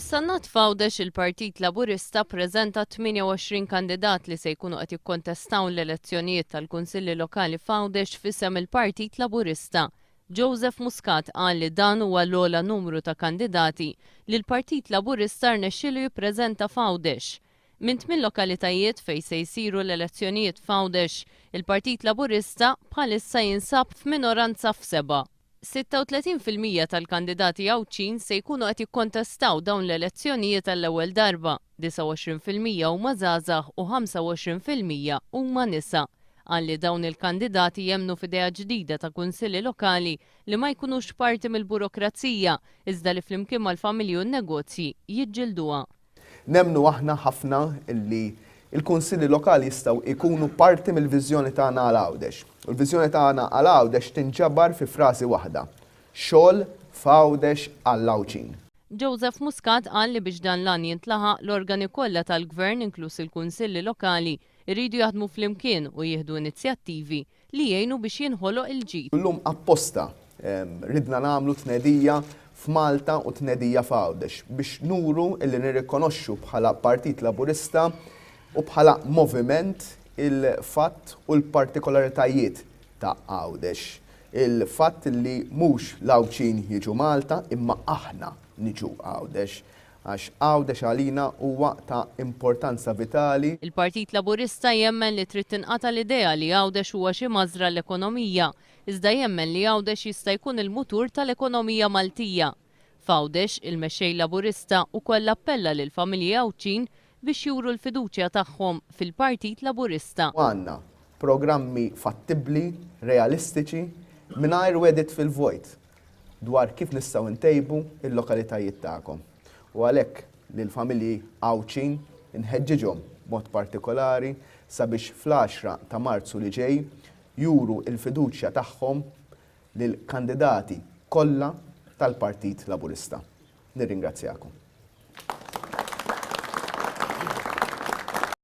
Fis-Sannat f'Għawdex il-Partit Laburista ppreżenta 28 kandidat li se jkunu qed jikkontestaw l-elezzjonijiet tal-Kunsilli Lokali f'Għawdex f'isem il-Partit Laburista. Joseph Muscat qal li dan huwa l-ogħla numru ta' kandidati li l-Partit Laburista rnexxielu jippreżenta f'Għawdex. Minn tmien lokalitajiet fejn se jsiru l-elezzjonijiet f'Għawdex, il-Partit Laburista bħalissa jinsab f'minoranza f'sebgħa. 36% tal-kandidati Għawdxin se jkunu qed jikkontestaw dawn l-elezzjonijiet għall-ewwel darba, 29% huma żgħażagħ u 25% huma nisa. Qal li dawn il-kandidati jemmnu f'idea ġdida ta' kunsilli lokali li ma jkunux parti mill-burokrazija iżda li flimkien mal-familji u n-negozji jiġġilduha. Nemmnu aħna ħafna li l-kunsilli lokali jistgħu jkunu parti mill-viżjoni tagħna għal Għawdex. U l-viżjoni tagħna għal Għawdex tinġabar fi frażi waħda, Xogħol f'Għawdex għall-Għawdxin. Joseph Muscat qal li biex dan l-għan jintlaħaq, l-organi kollha tal-Gvern inkluż il-kunsilli lokali jridu jaħdmu flimkien u jieħdu inizjattivi li jgħinu biex jinħoloq il-ġid. Illum apposta ridna nagħmlu tnedija f'Malta u tnedija f'Għawdex biex nuru illi nirrikonoxxu bħala Partit Laburista u bħala moviment il-fatt u l-partikolaritajiet ta' Għawdex. Il-fatt li mhux l-Għawdxin jiġu Malta imma aħna niġu Għawdex. Għax Għawdex għalina huwa ta' importanza vitali. Il-Partit Laburista jemmen li trid tinqata' l-idea li Għawdex huwa xi mażra għall-ekonomija, iżda jemmen li Għawdex jista' jkun il-mutur tal-ekonomija Maltija. F'Għawdex, il-Mexxej Laburista ukoll appella lill-familji Għawdxin biex juru l-fiduċja tagħhom fil-Partit Laburista. Għandna programmi fattibbli, realistiċi, mingħajr wegħdiet fil-vojt. dwar kif nistgħu ntejbu l-lokalitajiet tagħkom u għalhekk lill-familji Għawdxin inħeġġiġhom b'mod partikolari sabiex fl-għaxra ta' Marzu li ġej juru l-fiduċja tagħhom lill-kandidati kollha tal-Partit Laburista. Nirringrazzjakom.